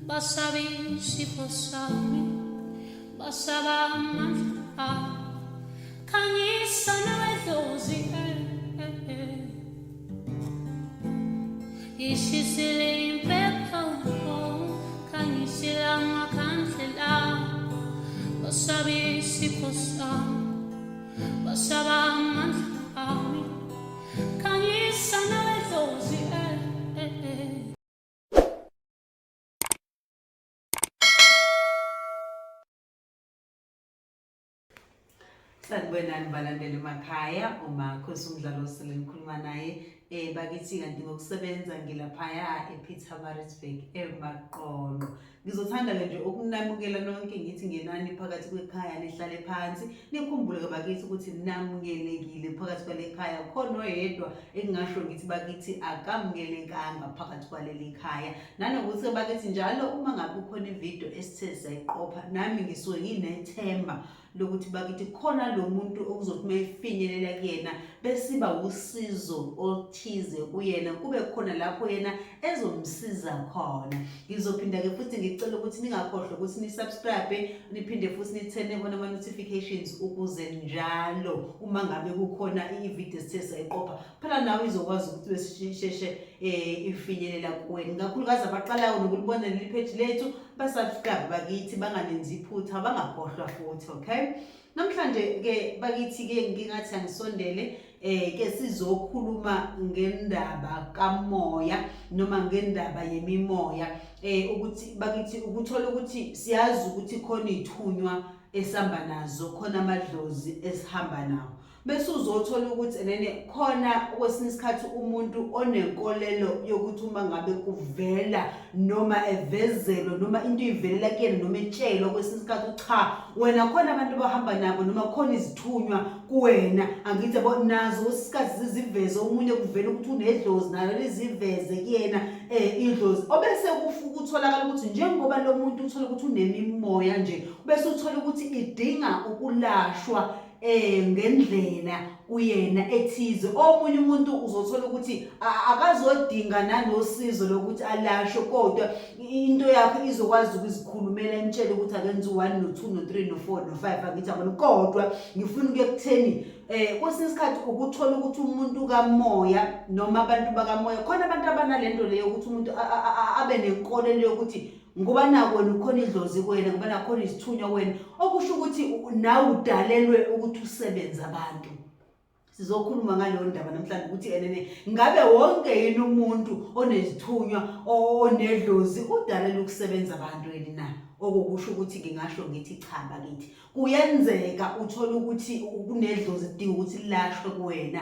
Basaba isipho sami, basaba amandla ami. Khanyisa nawe dlozi, eh, eh, eh. Ishisile impepho, khanyisile amakhandlela. Basaba isipho sami, basaba amandla ami. Khanyisa nawe dlozi, eh, eh, eh. Sanibonani balandeli emakhaya, uMakhosi umdlalo osele nikhuluma naye bakithi kanti ngokusebenza ngilaphaya ePietermaritzburg eMaqonqo. Ngizothanda-ke nje ukunamukela nonke ngithi ngenani phakathi kwekhaya nihlale phansi nikhumbule-ke bakithi ukuthi namukelekile phakathi kwale khaya khona oyedwa engingasho ngithi bakithi akamukelekanga phakathi kwaleli khaya nanokuthi bakithi njalo uma ngabe kukhona ividiyo esithe sayiqopha nami ngisuke nginethemba lokuthi bakithi khona lo muntu okuzothi uma efinyelela kuyena besiba usizo oluthize kuyena kube khona lapho yena ezomsiza khona. Ngizophinda-ke futhi ngicela ukuthi ningakhohlwa ukuthi ni-subscribe niphinde futhi nithene on ama-notifications ukuze njalo uma ngabe kukhona ividiyo esithe sayiqopha phela nawe izokwazi ukuthi besisheshe ifinyelela kuwena, kakhulukazi abaqalayo nokulibona leli page lethu basubscribe bakithi, bangalenzi iphutha, bangakhohlwa futhi. Okay, namhlanje ke bakithi ke ngingathi angisondele ke sizokhuluma ngendaba kamoya noma ngendaba yemimoya ukuthi bakithi ukuthola ukuthi siyazi ukuthi khona ithunywa esihamba nazo, khona amadlozi esihamba nawo, bese uzothola ukuthi nene khona kwesinye isikhathi umuntu onenkolelo yokuthi uma ngabe kuvela noma evezelwa noma into ivelela kuyena noma etshelwa kwesinye isikhathi, cha wena khona abantu abahamba nabo noma khona izithunywa kuwena, angithi yabo nazo kwesinye isikhathi ziziveze, omunye kuvela ukuthi unedlozi nalo liziveze kuyena idlozi, obese kutholakala ukuthi njengoba lo muntu uthola ukuthi unemimoya nje, bese uthola ukuthi idinga ukulashwa ngendlela kuyena ethize. Omunye umuntu uzothola ukuthi akazodinga nanosizo lokuthi alashwe, kodwa into yakhe izokwazi ukuzikhulumela imtshele ukuthi akenze u-1 no-2 no-3 no-4 no-5, angithi yabona. Kodwa ngifuna ukuya ekutheni kwesinye isikhathi ukuthola ukuthi umuntu kamoya noma abantu bakamoya, khona abantu abanalento leyo ukuthi umuntu abe nenkolelo yokuthi ngoba naku wena ukhona idlozi kuwena, ngoba nakhona izithunywa kuwena, okusho ukuthi nawe udalelwe ukuthi usebenze abantu. Sizokhuluma ngaleyo ndaba namhlanje ukuthi enene ngabe wonke yini umuntu onezithunywa onedlozi udalelwe ukusebenza abantu yini na? Okukusho ukuthi ngingasho ngithi cha bakithi, kuyenzeka uthole ukuthi kunedlozi kudinga ukuthi lilashwe kuwena,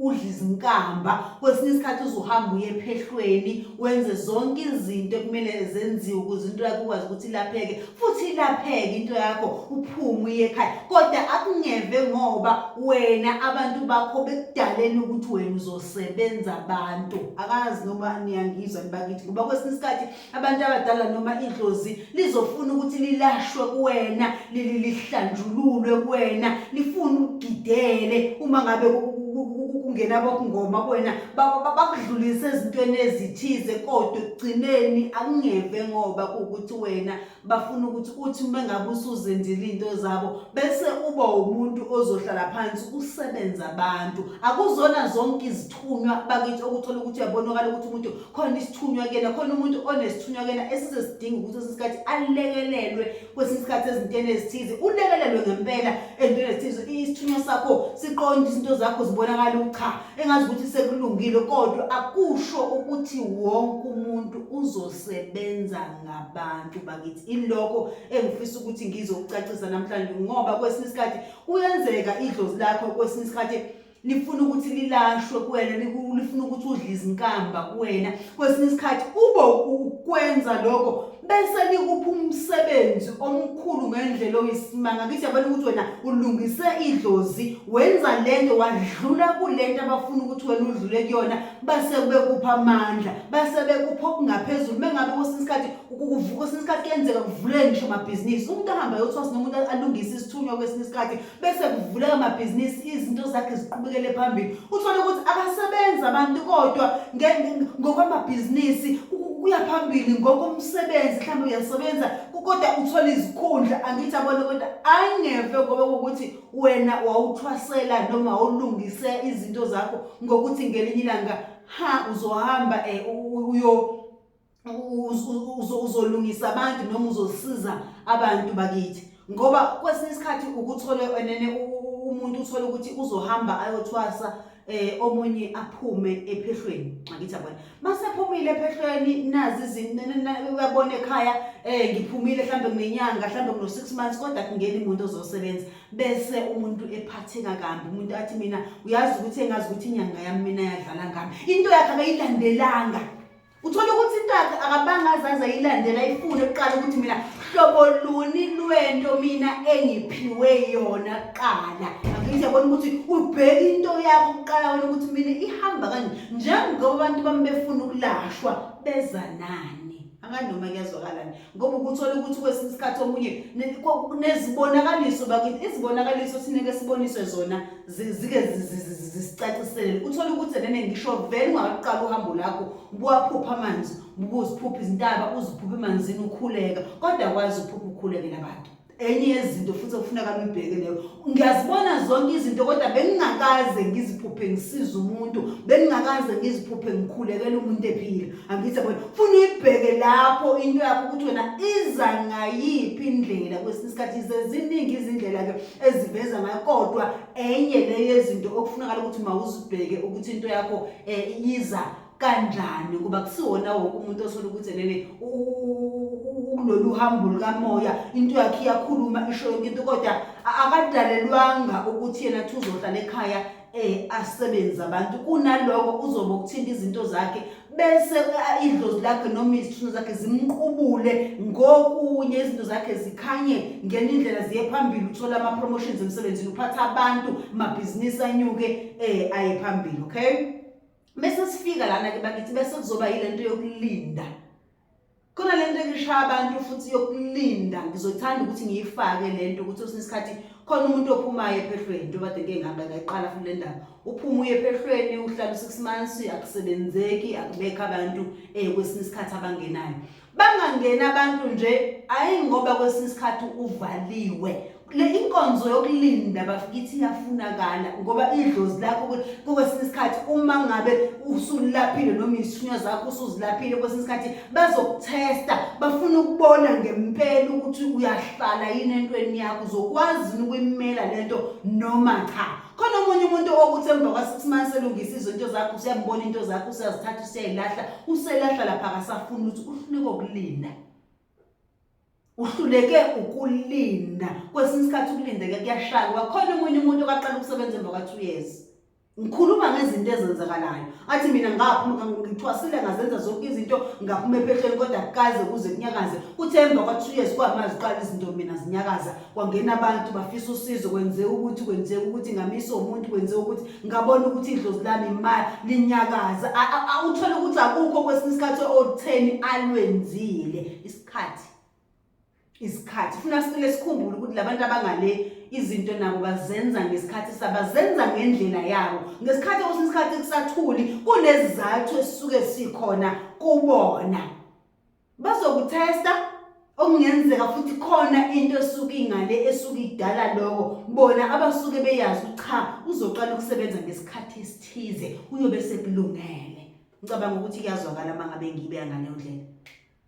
udla izinkamba kwesinye isikhathi uzohamba uye ephehlweni wenze zonke izinto ekumele zenziwe ukuze into yakho ikwazi ukuthi ilapheke, futhi ilapheke into yakho uphume uye ekhaya, kodwa akungeve ngoba wena abantu bakho bekudalela ukuthi wena uzosebenza abantu. Akazi noma niyangizwa nibakithi, ngoba kwesinye isikhathi abantu abadala noma idlozi lizofuna ukuthi lilashwe kuwena, lihlanjululwe kuwena, lifuna ukugidele uma ngabe kungena bokungoma kuwena, bakudlulise ezintweni ezithize, kodwa ekugcineni akungeve ngoba kuwukuthi wena bafuna ukuthi uthi uma ngabe usuzenzile into zabo bese uba umuntu ozohlala phansi usebenza abantu. Akuzona zonke izithunywa bakithi okuthola ukuthi uyabonakala ukuthi umuntu khona isithunywa kuyena, khona umuntu onesithunywa kuyena esize sidinga ukuthi kwesinye isikhathi alekelelwe kwesinye isikhathi ezintweni ezithize, ulekelelwe ngempela ezintweni ezithize, isithunywa sakho siqonde, izinto zakho zibonakala ukuthi cha engazi ukuthi sekulungile, kodwa akusho ukuthi wonke umuntu uzosebenza ngabantu bakithi. Ilokho engifisa ukuthi ngizokucacisa namhlanje, ngoba kwesinye isikhathi kuyenzeka idlozi lakho kwesinye isikhathi lifuna ukuthi lilashwe kuwena, lifuna ukuthi udle izinkamba kuwena, kwesinye isikhathi ube ukwenza lokho bese likupha umsebenzi omkhulu ngendlela oyisimanga. Ngithi yabona ukuthi wena ulungise idlozi, wenza lento, wadlula kulento abafuna ukuthi wena udlule kuyona, base bekupha amandla, base bekupha okungaphezulu. Mengabe kwesinye isikhathi ukuvuka, kwesinye isikhathi kuyenzeka kuvuleke ngisho amabhizinisi, umuntu ahambe ayothwasa noma umuntu alungise isithunywa kwesinye isikhathi bese kuvuleka amabhizinisi, izinto zakhe ziqhubekele phambili. Uthole ukuthi akasebenzi abantu, kodwa ngokwamabhizinisi. Ukuya phambili ngokomsebenzi, mhlawumbe uyasebenza kodwa uthola izikhundla, angithi abone kodwa angeve ngoba ukuthi wena wawuthwasela noma wawulungise izinto zakho ngokuthi ngelinye ilanga ha uzohamba uyo uzolungisa abantu noma uzosiza abantu bakithi. Ngoba kwesinye isikhathi ukuthole enene umuntu uthole ukuthi uzohamba ayothwasa omunye aphume ephehlweni, angithi yabona. Masephumile ephehlweni nazi izinto uyabona ekhaya ngiphumile mhlambe nginenyanga mhlambe ngino 6 months kodwa kungena umuntu ozosebenza, bese umuntu ephatheka kambi, umuntu athi mina uyazi ukuthi engazi ukuthi inyanga yami mina yadlala ngami, into yakhe akayilandelanga. Uthola ukuthi into yakhe akabanga azazi ayilandela ayifune kuqala ukuthi mina hlobo luni lwento mina engiphiwe yona kuqala. Angithi yabona ukuthi ubheka into yakho kuqala wena ukuthi mina ihamba kanje, njengoba abantu bami befuna ukulashwa beza nani. Anganoma kuyazwakalani ngoba ukuthola ukuthi kwesinye isikhathi omunye nezibonakaliso bakithi, izibonakaliso sineke siboniswe zona zike zisicacisele. Uthola ukuthi nene ngisho vele ungakaqala uhambo lakho ubuwaphupha amanzi, ubuziphupha izintaba, uziphupha emanzini ukhuleka, kodwa kwazi uphupha ukhulekela abantu. Enye yezinto futhi okufuneka uyibheke leyo, ngiyazibona zonke izinto kodwa bengingakaze ngiziphuphe ngisiza umuntu, bengingakaze ngiziphuphe ngikhulekela umuntu ephila. Angithi yabona, funa uyibheke lapho into yakho ukuthi wena iza ngayiphi indlela. Kwesinye isikhathi ziningi izindlela-ke eziveza ngayo, kodwa enye le yezinto okufunakala ukuthi mawuzibheke ukuthi into yakho iza kanjani, kuba kusiwona wonke umuntu osola ukuthi nene kulolu hambo lukamoya into yakhe iyakhuluma isho yonke into, kodwa akadalelwanga ukuthi yena athi uzohlala ekhaya asebenze abantu. Kunaloko uzobe ukuthinta izinto zakhe bese idlozi lakhe noma izithunywa zakhe zimqubule ngokunye, izinto zakhe zikhanye ngenye indlela ziye phambili, uthola ama-promotions emsebenzini, uphatha abantu, amabhizinisi anyuke aye phambili. Okay, bese sifika lana ke bakithi, bese kuzoba yilento yokulinda. Khona lento ekishaya abantu futhi yokulinda, ngizothanda ukuthi ngiyifake lento ukuthi kwesinye isikhathi khona umuntu ophumayo ephehlweni, njengoba kade ngike ngayiqala futhi le ndaba, uphuma uye ephehlweni uhlala u-6 months akusebenzeki, akubekho abantu kwesinye isikhathi abangenayo. Bangangena abantu nje ayi ngoba kwesinye isikhathi uvaliwe. Le inkonzo yokulinda bafikithi iyafunakala ngoba idlozi lakho kwesinye isikhathi uma ngabe usulaphile noma izithunywa zakho usuzilaphile, kwesinye isikhathi bazokuthesta, bafuna ukubona ngempela ukuthi uyahlala yini entweni yakho, uzokwazi yini ukuyimela lento noma cha. Khona omunye umuntu okuthi emva kwa-6 months elungisa izinto zakho, usuyambona into zakho, usuyazithatha usuyayilahla, uselahla lapha akasafuni ukuthi uhluleke ukulinda. Uhluleke ukulinda. Kwesinye isikhathi ukulinda ke kuyashaya ngoba khona omunye umuntu okaqala ukusebenza emva kwa-2 years. Ngikhuluma ngezinto ezenzakalayo. Athi mina ngaphuma ngithwasile ngazenza zonke izinto ngaphuma ephehlweni kodwa akukaze kuze kunyakaze. Kuthe emva kwa-2 years kwamazi qala izinto mina zinyakaza. Kwangena abantu bafisa usizo, kwenzeka ukuthi kwenzeka ukuthi ngamisa umuntu, kwenzeka ukuthi ngabona ukuthi idlozi lami imali linyakaza. Uthole ukuthi akukho kwesinye isikhathi otheni alwenzile. Isikhathi isikhathi funa sicile sikhumbule ukuthi labantu abangale izinto nabo bazenza ngesikhathi sabazenza ngendlela yabo, ngesikhathi kwesinye isikhathi kusathuli kunezizathu esisuke sikhona kubona. Bazokuthesta okungenzeka futhi khona into esuke ingale esuke idala lokho, bona abasuke beyazi ukuthi cha uzoqala ukusebenza ngesikhathi esithize uyobe sekulungele. Ngicabanga ukuthi kuyazwakala uma ngabe ngiyibeka ngaleyo ndlela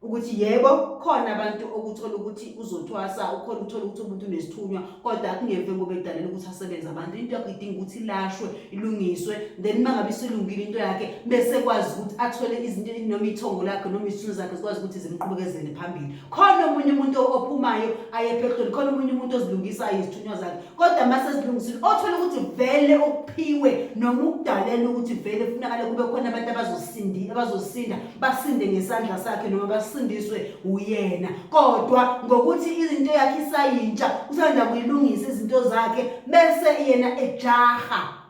ukuthi yebo khona abantu okuthola ukuthi uzothwasa, ukhona uthola ukuthi umuntu unesithunywa kodwa akungeve ngoba edalela ukuthi asebenze abantu. Into yakhe idinga ukuthi ilashwe ilungiswe, then uma ngabe isilungile into yakhe bese kwazi ukuthi athole izinto noma ithongo lakhe noma izithunywa zakhe zikwazi ukuthi zimqhubekezele phambili. Khona omunye umuntu ophumayo aye ephehlweni, khona omunye umuntu ozilungisayo izithunywa zakhe, kodwa uma sezilungisile othola ukuthi vele ukuphiwe noma ukudalela ukuthi vele kufunakale kube khona abantu abazosinda basinde ngesandla sakhe noma basindiswe uyena, kodwa ngokuthi izinto yakhe isayintsha usanda kuyilungisa izinto zakhe bese yena ejaha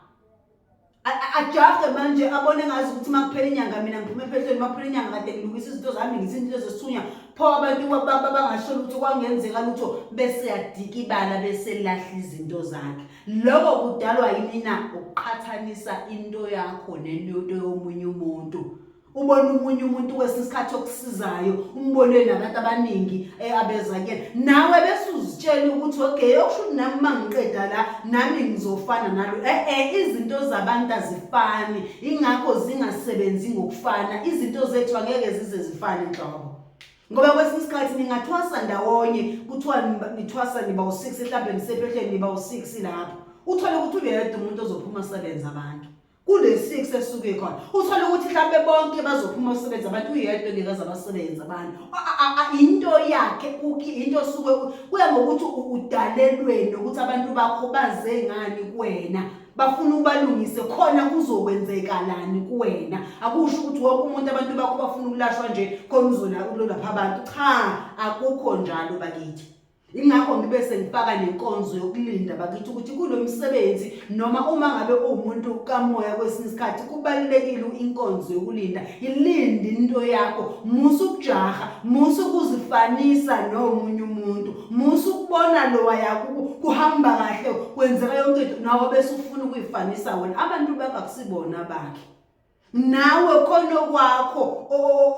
ajahe manje abone ngazi ukuthi uma kuphela inyanga mina ngiphume ephehlweni, uma kuphela inyanga kade ngilungisa izinto zami ngithi izinto zesithunywa, pho abantu bangasho lutho kwangenzeka lutho, bese yadikibala bese lahla izinto zakhe. Lokho kudalwa yini na? Ukuqhathanisa into yakho nento yomunye umuntu. Ubona omunye umuntu kwesinye isikhathi okusizayo, umbone nabantu abaningi eh, abeza kuyena. Nawe bese uzitshela ukuthi okay, okusho ukuthi nami uma ngiqeda la nami ngizofana nalo. Eh eh izinto zabantu azifani, ingakho zingasebenzi ngokufana. Izinto zethu angeke zize zifane nhlobo. Ngoba kwesinye isikhathi ningathwasa ndawonye kuthiwa nithwasa niba u-6 mhlawumbe nisephehlweni niba u-6 lapho. Uthole ukuthi uyedwa umuntu ozophuma asebenze abantu. Kule 6 esuke khona. Uthole ukuthi mhlawumbe bonke bazophuma usebenza abantu uyedwa engeke aze abasebenze abantu. Into yakhe into osuke kuya ngokuthi udalelweni ukuthi abantu bakho baze ngani kuwena. Bafuna ubalungise khona kuzokwenzekalani kuwena. Akusho ukuthi wonke umuntu abantu bakho bafuna ukulashwa nje khona uzola ulolapha abantu. Cha, akukho njalo bakithi. Ingakho ngibe sengifaka nenkonzo yokulinda bakithi ukuthi kulo msebenzi noma uma ngabe uwumuntu kamoya kwesinye isikhathi kubalulekile inkonzo yokulinda. Ilinde into yakho, musa ukujaha, musa ukuzifanisa nomunye umuntu, musa ukubona lowa yakho kuhamba kahle kwenzeka yonke into nawe bese ufuna ukuyifanisa wena. Abantu bakho akusibona abakhe. Nawe khona okwakho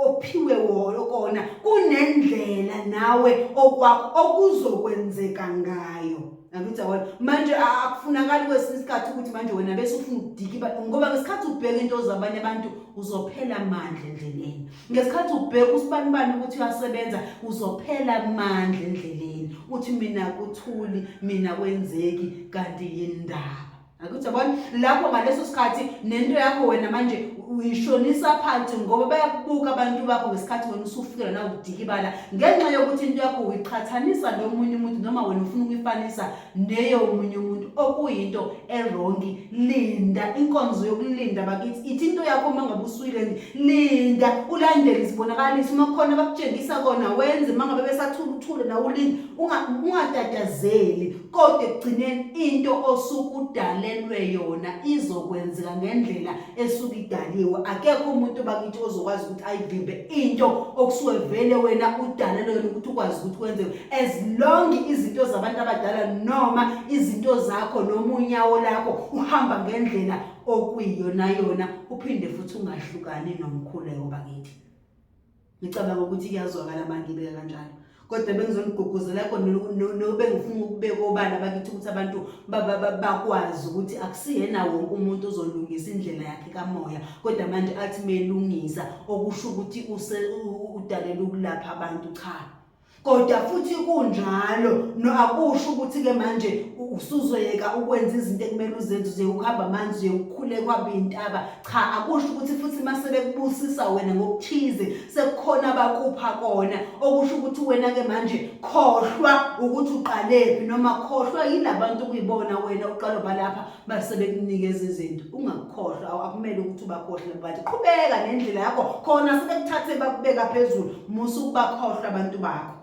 ophiwe wona kona kunendlela nawe okwakho okuzokwenzeka ngayo. Angithi yabona manje akufunakali kwesinye isikhathi ukuthi manje wena bese ufuna ukudikiba ngoba ngesikhathi ubheka into zabanye abantu uzophela amandla endleleni. Ngesikhathi ubheka usibanibani ukuthi uyasebenza uzophela amandla endleleni. Uthi mina kuthuli mina kwenzeki kanti yindaba. Akuthi yabona lapho ngaleso sikhathi nento yakho wena manje uyishonisa phansi ngoba bayakubuka abantu bakho ngesikhathi wena usufikela na ukudikibala ngenxa yokuthi into yakho uyiqhathanisa nomunye umuntu noma wena ufuna ukuyifanisa neyomunye umuntu okuyinto erongi. Linda inkonzo yokulinda bakithi, ithi into yakho uma ngabe usuyilende linda ulandele izibonakaliso, uma kukhona abakutshengisa kona wenze, uma ngabe besathula uthule nawe ulinde, ungatatazeli. Kodwa ekugcineni into osuke udalelwe yona izokwenzeka ngendlela esuke idaliwe. Akekho umuntu bakithi ozokwazi ukuthi ayivimbe into okusuke vele wena udalelwe yona ukuthi ukwazi ukuthi kwenzeke. As long izinto zabantu abadala noma izinto zakho noma unyawo lakho uhamba ngendlela okuyiyona yona, uphinde futhi ungahlukani nomkhuleko bakithi. Ngicabanga ukuthi kuyazwakala uma ngibeka kanjalo. Kodwa bengizonigqugquzela khona nobengifuna ukubeka obala bakithi ukuthi abantu bakwazi ukuthi akusiyena wonke umuntu ozolungisa indlela yakhe kamoya, kodwa manje athi melungisa okusho ukuthi udalela ukulapha abantu, cha. Kodwa futhi kunjalo no akusho ukuthi ke manje usuzoyeka ukwenza izinto ekumele uzenze, uze ukuhamba amanzi, uye ukukhuleka uhambe iy'ntaba. Cha, akusho ukuthi futhi uma sebekubusisa wena ngokuthize sekukhona abakupha kona, okusho ukuthi wena-ke manje khohlwa ukuthi uqalephi noma khohlwa yilabantu okuyibona wena uqala balapha base bekunikeza izinto. Ungakukhohlwa, akumele ukuthi ubakhohlwe but qhubeka nendlela yakho khona sebekuthathe bakubeka phezulu, musa ukubakhohlwa abantu bakho.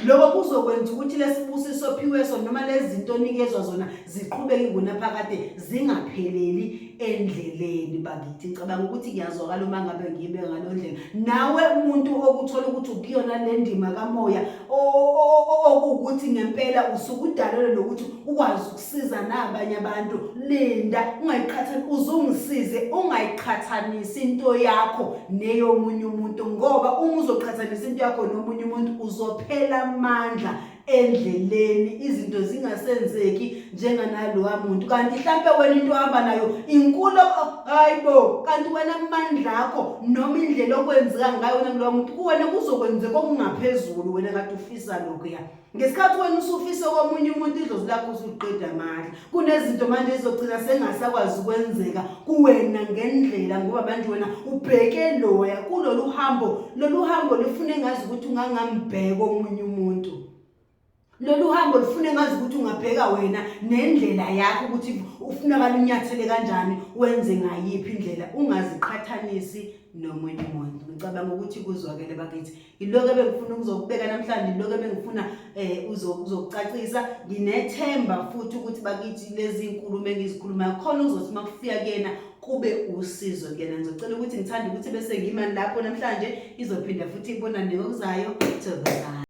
Lokho kuzokwenza ukuthi lesibusiso ophiwe sona noma lezi zinto onikezwa zona ziqhubeke ingunaphakade zingapheleli endleleni bakithi. Ngicabanga ukuthi kuyazwakala uma ngabe ngiyibeka ngaleyo ndlela. Nawe umuntu okuthola ukuthi ukuyona le ndima kamoya okuwukuthi ngempela usuke udalelwe nokuthi ukwazi ukusiza nabanye abantu, linda ungayiqhathani, uzungisize ungayiqhathanisi into yakho neyomunye umuntu, ngoba uma uzoqhathanisa into yakho nomunye umuntu uzophela amandla endleleni, izinto zingasenzeki njenganalowa muntu. Kanti hlampe wena into ohamba nayo inkulu, hayibo, kanti wena amandla akho noma indlela okwenzeka ngayo wena kulowa muntu, kuwena kuzokwenzeka okungaphezulu wena kade ufisa lokhuya. Ngesikhathi wena usufisa komunye umuntu idlozi lakho usuliqeda amandla. Kunezinto manje ezizogcina sengasakwazi ukwenzeka kuwena ngendlela ngoba manje wena ubheke loya kulolu hambo, lolu hambo lufune ngazi ukuthi ungangambheka omunye umuntu. Lolu hambo lufune ngazi ukuthi ungabheka wena nendlela yakho ukuthi ufunakala unyathele kanjani, wenze ngayiphi indlela, ungaziqhathanisi nomunye umuntu. Ngicabanga ukuthi kuzwakele bakithi. Yiloko ebengifuna ukuzokubeka namhlanje, yiloko ebengifuna eh uzokucacisa. Nginethemba futhi ukuthi bakithi lezi inkulumo engizikhulumayo khona uzothi makufika kuyena kube usizo kuyena. Ngizocela ukuthi ngithanda ukuthi bese ngima lapho namhlanje, izophinda futhi ibonane ngokuzayo. Thokozani.